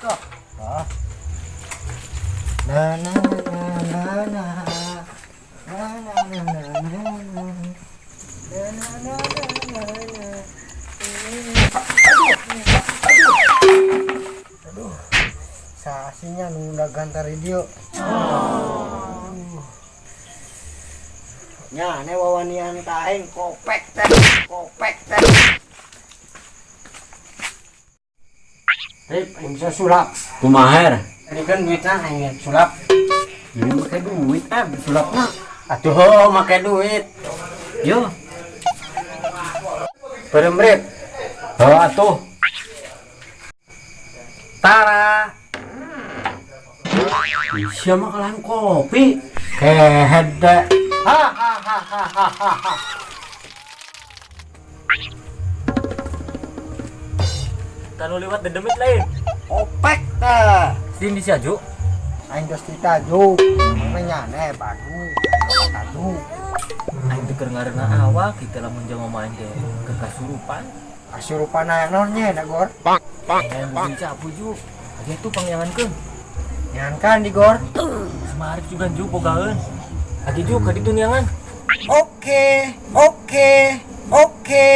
Balik oh. Ah. Na na na na na. Na na na na na na. Na na na na na na. Aduh. Aduh. Aduh. Sasinya nu gantar radio. Nya, ne wawanian ka aing kopek teh, kopek teh. Rip, aing bisa sulap. Kumaha? Ini kan duitnya aing sulap. Ini make duit sulapna. Atuh ho, make duit. Yo. Berem Rip. Oh atuh. Tara. Sia mah kalahan kopi. Kehed. Ha ha ha ha ha ha ha. Tanu liwat dedemit lain. Kopek teh. Sini bisa ju. Aing geus ditaju. Mana nyane Bandung. Taju. Aing teu keur ngareuna awak kita lamun jama main teh ke kasurupan. Kasurupan aya naon nya da gor? Aing bumi capu ju. Agi tuh pangyangankeun. Nyankan di gor. Semarif juga ju bogaeun. Agi ju ka ditu niangan. Oke, oke, oke.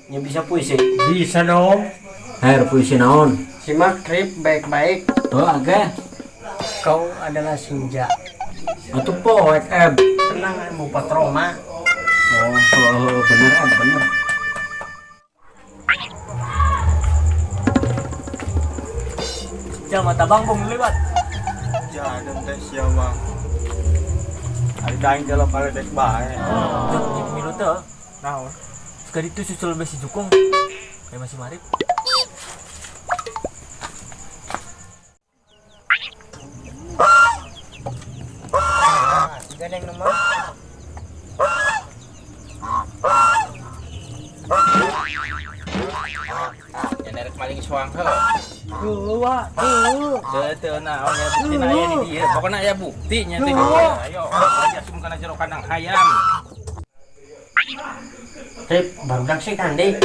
Nya bisa puisi. Bisa dong. Her puisi naon? Simak trip baik-baik. Oh age. Kau adalah senja. Atuh poek eb. Tenang mau patroma. Oh, oh, bener eb bener. Jama tabang bong lewat. Jadan teh siapa? Ari daing jaluk paledek bae. Jok jeung milu teh. Naon? Sekali itu susul besi jukung. Kayak masih marip. Gandeng nomor. Ya nerek maling soang heuh. Dua, dua. Teu teu naon ya bukti aya di dieu. Pokona aya bukti nya teh. Ayo, aja sum kana jero kandang hayam. Trip barudak sih kandi.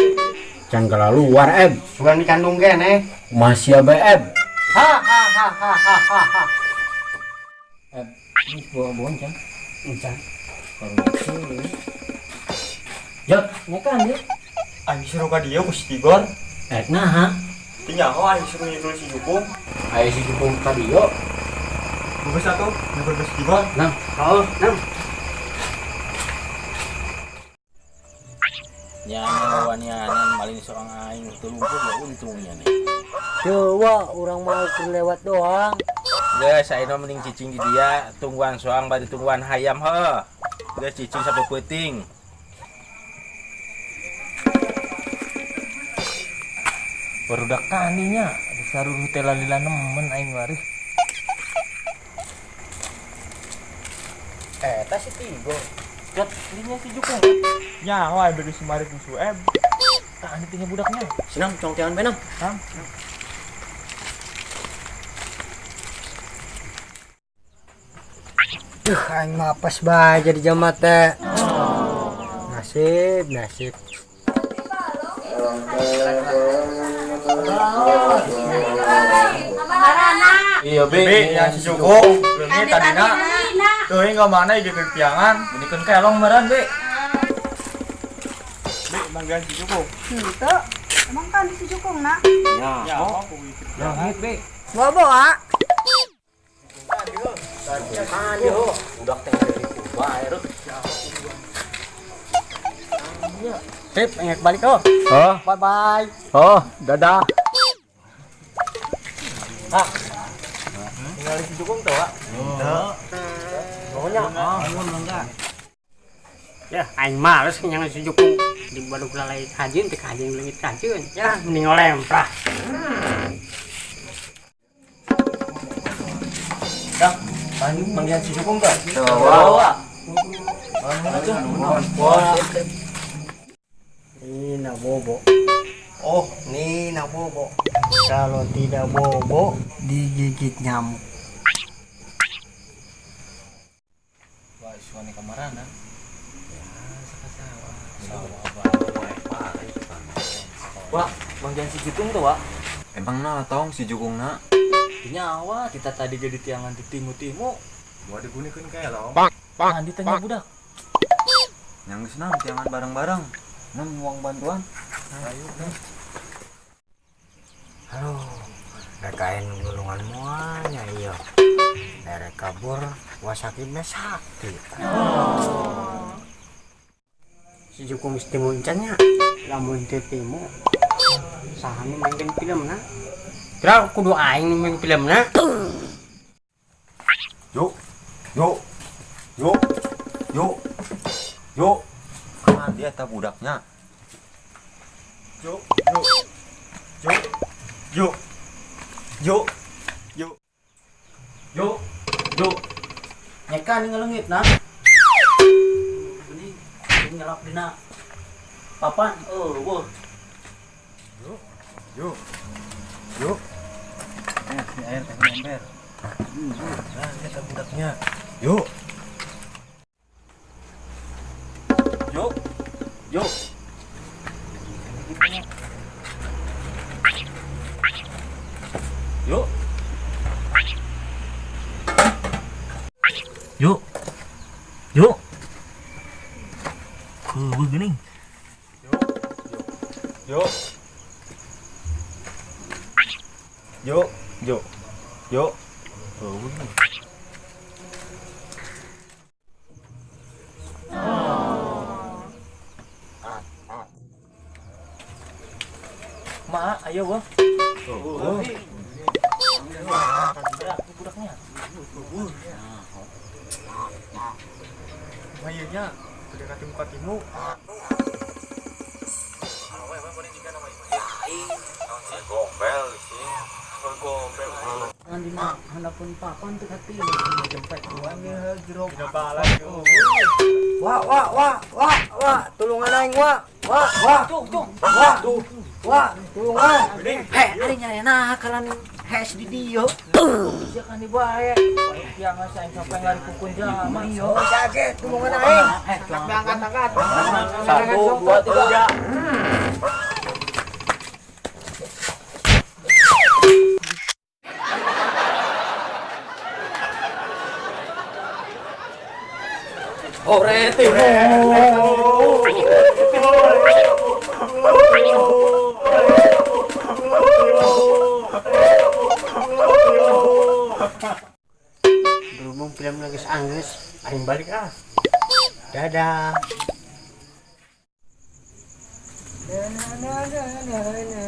Can luar eb. Sugan dikandung kene. Masih bae eb. Ha ha ha ha ha ha ha. Eb, ini bawa bonceng. Encan. Jok, nyekan dia. Aing suruh ka dieu ku si Tigor. Eh, nah, Teu nyaho aing suruh nyusul si Jukung. ayo si Jukung ka dieu. Geus atuh, nyusul ke si Tigor. Nah, Oh, nam. Nya wanianan maling soang aing teu lumpuh ya untungnya nih. Dua, orang mau lewat doang. Geus ayeuna mending cicing di dia, tungguan soang bari tungguan hayam heuh. Geus cicing sapeuting. Barudak kaninya, ada saruruh teh lalila nemen aing waris. Eh, tas si Tigo. Jot, linya si jukung. Nyaho aing bagi si Marip musuh eb. Tah anu teh budaknya. Senang congkean benam. Ham. Duh, aing mah pas bae jadi jamat teh. Nasib, nasib. Iya, Be, yang si Jukung, leungit tadina. Teuing ka mana ieu ke tiangan. Benikeun kelong meureun, Be. Be, manggihan si Jukung. Henteu. Emang kan si Jukung nak? Nyaho ku ieu tiangan. Leungit, Be. Bawa-bawa. Budak teh ngaripu bae reuh. Trip, ingat balik oh. Oh, Bye bye. oh, dadah. Tinggal si jukung tuh, Pak. Pokoknya. Ya, aing males nyangan si Jukung. Di baduk lalai kajin, teh kajin leungit kajin. Ya, mending olemprah. Dah, panggilan si jukung tuh. Wah. Nina bobo. Oh, Nina bobo. Kalau tidak bobo, digigit nyamuk. Wah, suane kamarana. Ya, sawah. Wah, Bang Jan si Jukung tuh, Wak. Emang na tong si Jukungna. Nyawa kita tadi jadi tiangan di timu-timu. Mau digunakan kayak lo. Andi tanya budak. Yang geus nam tiangan bareng-bareng. Nam uang bantuan. Ayo. Aduh, rekain gulungan muanya iya. Derek kabur, wasakitnya sakit. Oh. Si Jukung geus timu encan nya. Lamun teu timu saha nu maenkeun filmna? Kira kudu aing nu main filmna. Yuk. Yuk. Yuk. Yuk. Yuk. Kan dia eta budaknya. Yuk, yuk. Yuk. Yuk. Yuk. Yuk. Yuk. Yuk. Nyeka nih ngelengit nah. Ini nyelap dina papan. Oh, wah. Yuk. Yuk. Yuk. Ini air teh ember. Nah, eta budaknya. Yuk. Yuk. Yuk. Yuk. Yuk. Yuk. Heueuh geuning. Yuk. Yuk. Yuk. Yuk. Yuk. Ma, ayo wah. Oh. Budaknya. Mayanya udah katimu-katimu. Gombel sih. Gombel. Andi mah handapun papan teu katimu jempek Jeruk. Wah, wah, wah, wah, wah, tulungan aing, wah, wah, wah. Cuk, cuk. Wah, wah, tulungan. Heh, ari nyarena kalan hes di dieu. Sia kan dibae. Tiangan saing sampai ngari kukun jama. Oh, sakit, tulungan aing. Angkat, angkat. 1 2 3. Ore timu. Berhubung film geus anggeus, aing balik ah. Dadah. Na na na na na na.